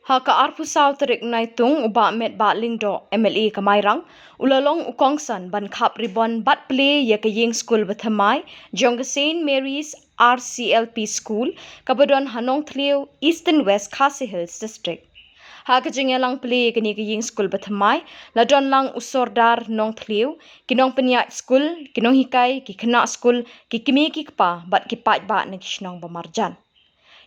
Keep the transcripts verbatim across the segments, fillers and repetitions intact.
Ha ka arphew saw tarik Naitung, u Bah Metbah Lyngdoh, M L A ka Mairang, u la long u kongsan ban khap ribon bad plie ïa ka ïing skul bathymmai jong ka Saint Mary's R C L P School, kaba don ha Nongthliew, Eastern West Khasi Hills District. Ha ka jingïalang plie ïa kane ka ïing skul bathymmai, la don lang u Sordar Nongthliew, ki nongpynïaid skul, ki nonghikai, ki khynnah skul, ki kmie ki kpa bad ki paidbah na ki shnong ba marjan.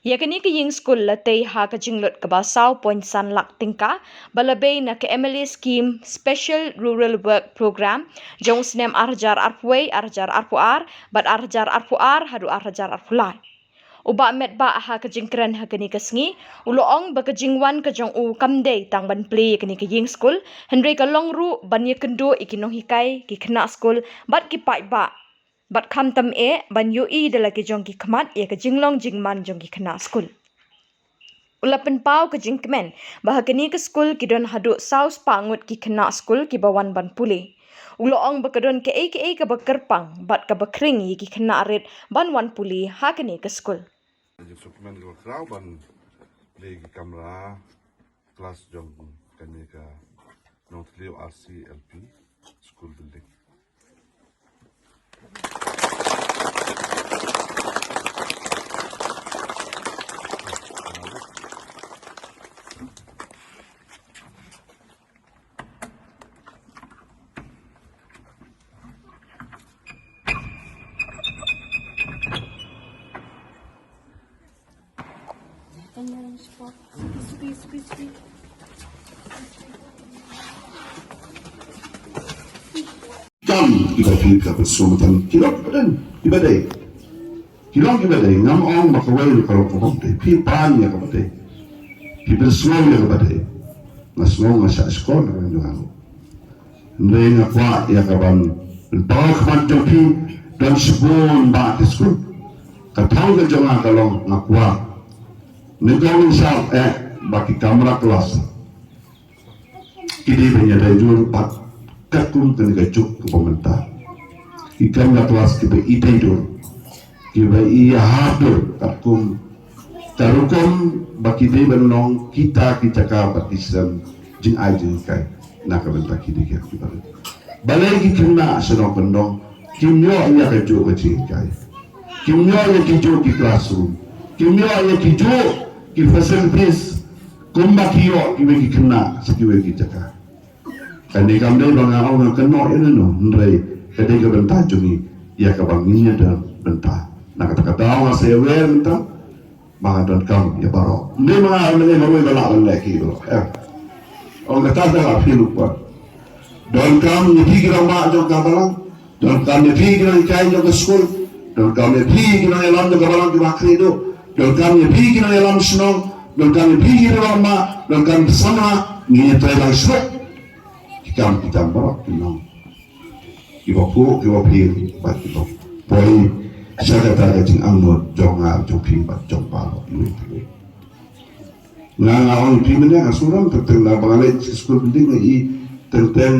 Ïa kane ka ïing skul la tei ha ka jinglut kaba saw point san lak tyngka, ba la bei na ka M L A Scheme Special Rural Work Programme jong u snem ar hajar arphew wei, ar hajar arphew ar bad ar hajar arphew ar haduh ar hajar arphew lai. U Bah Metbah ha ka jingkren ha kane ka sngi, u la ong ba ka jingwan ka jong u kam dei tang ban plie ïa kane ka ïing skul, hynrei ka long ruh ban ïakynduh ïa ki nonghikai, ki khynnah skul bad ki paidbah, bad khamtam eh ban ïohi da la ki jong ki khmat ïa ka jinglong jingman jong ki khynnah skul. U la pynpaw ka jingkmen ba ha kane ka skul ki don haduh saw spah ngut ki khynnah skul kiba wan ban pule. U la ong ba ka don kaei kaei kaba kyrpang bad kaba khring ïa ki khynnah rit ban wan pule ha kane ka skul. Jingkmen kaba khraw ban plie ki kamra klas jong kane ka Nongthliew R C L P School Building. Kam kiba phi ka pynshong tam ki long kiba dei, kiba dei. Ki long kiba dei, ngam ong ba kawei ruh ka long kaba dei, phi pan ïa kaba dei. Phi pynshong ïa kaba dei. Nga sngew nga shah shkor na ka jong nga ruh. Hynrei nga kwah ïa ka ban pynpaw khmat jong phi, don shibun bah ki skul. Ka thong ka jong nga ka long nga kwah. Nyngkong nyngshap eh ba ki kamra klas ki dei ban ïadei jur bad katkum kane ka juk kaba mynta. Ki kamra klas kiba ïadei jur, kiba ïahap jur katkum ka rukom ba ki dei ban long kita ki jaka ba ki sem jingai jinghikai na ka bynta ki dei ki kiba. Balei ki khynnah sha nongkyndong kim ïoh ïa ka juk ka jinghikai, kim ïoh ïa ki juk ki classroom, kim ïoh ïa ki juk ki facilities kumba ki ïoh kiwei ki khynnah sha kiwei ki jaka. Kane kam dei ba nga ong nga kynnoh ïa lano, hynrei ka dei ka bynta jong ngi ïa kaba ngin ïa don bynta. Na kata ka daw nga sa ïa wer bynta ba nga donkam ïa baroh. Ym dei ma nga mynne marwei ba lah ban leh ki baroh. Em. Ong kata ka la phi lypa. Donkam ïa phi ki rangbah jong ka balang. Donkam ïa phi ki nonghikai jong ka skul. Donkam ïa phi ki nongïalam jong ka balang kiba khriat duh. Donkam ïa phi ki nongïalam shnong. Donkam ïa phi ki rangbah. Donkam ki samla. Ngin ïa trei lang shuh ki kam, ki kam baroh ki long kiba phuh, kiba phi bad kiba poi sha kata ka jingangnud jong nga, jong phi bad jong baroh iwei pa iwei. Nga, nga ong ïa phi mynne, nga sngewrem teng teng na ba nga leit sha school building nga i teng teng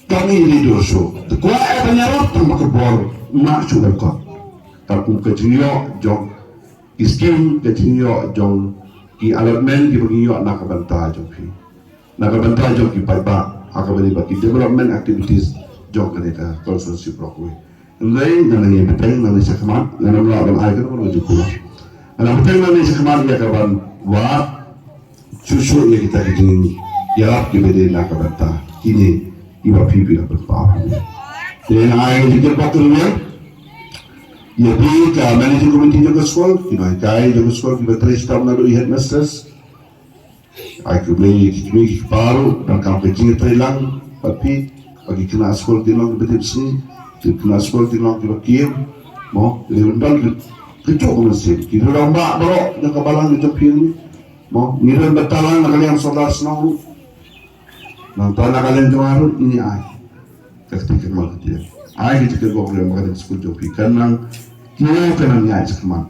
kam i ri dur shuh. Te kwah eh ban ïarap tang ba ka bor mah shuh ban kot. Katkum ka jingïoh jong ki skim, ka jingïoh jong ki allotment kiba ngi ïoh na ka bynta jong phi, na ka bynta jong ki paidbah, ha kaba ïadei bad ki development activities jong kane ka constituency block wei. Hynrei nga nang ïa bteng nangne shakhmat, nga nang lah ban ai kano kano ka jingkular. Nga nang bteng nangne shakhmat ïa ka ban wad shuh shuh ïa kita ki jingïarap kiba dei na ka bynta kine kiba phi phi la pynpaw. Te nga ai ka jingkyrpad kyrwiang ïa phi ka managing committee jong ka skul, ki nonghikai jong ka skul, kiba trei shitom naduh i headmasters. Ai khublei ïa ki kmie ki kpa ruh, donkam ka jingïatreilang bad phi, ba ki khynnah skul kin long kiba tipsngi, ki khynnah skul kin long kiba kiem. Mo, ki don ki, ki juk ka mynsiem, ki rangbah baroh jong ka balang jong phi ni. Mo, ngi don bynta lang na ka liang sordar shnong ruh. Nangta na ka liang jong nga ruh ngi ai ka kti ka mal ka tiang. Ai ka jingkyrkhu ka liang ba ka liang skul jong phi kan nang kiew, kan nang ïaid shakhmat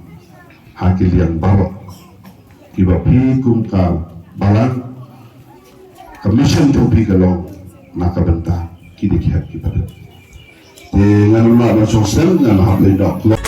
ha ki liang baroh kiba phi kum ka balang. Ka mission jong phi ka long na ka bynta ki dei ki hep ki padet. Te ngan ym lah ban shong shen, ngan hap leit doh klok.